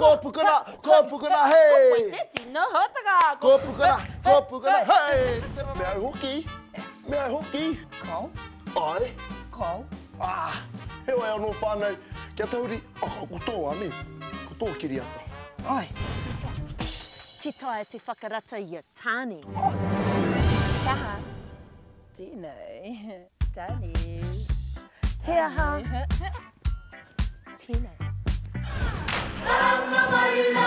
Ko pukana, ko pukana, hei! Ko koe te tino hōtaka! Ko pukana, ko pukana, hei! Me au hoki, me au hoki. Kao. Ai. Kao. Ah, heoi anō whānau, kia tahuri, oh, ko tō, ane, ko tō kiriata. Ai. Titaia te whakarata i a Tāne. He aha? Tēnei. Tāne. He aha? Tēnei. Karanga mai rā.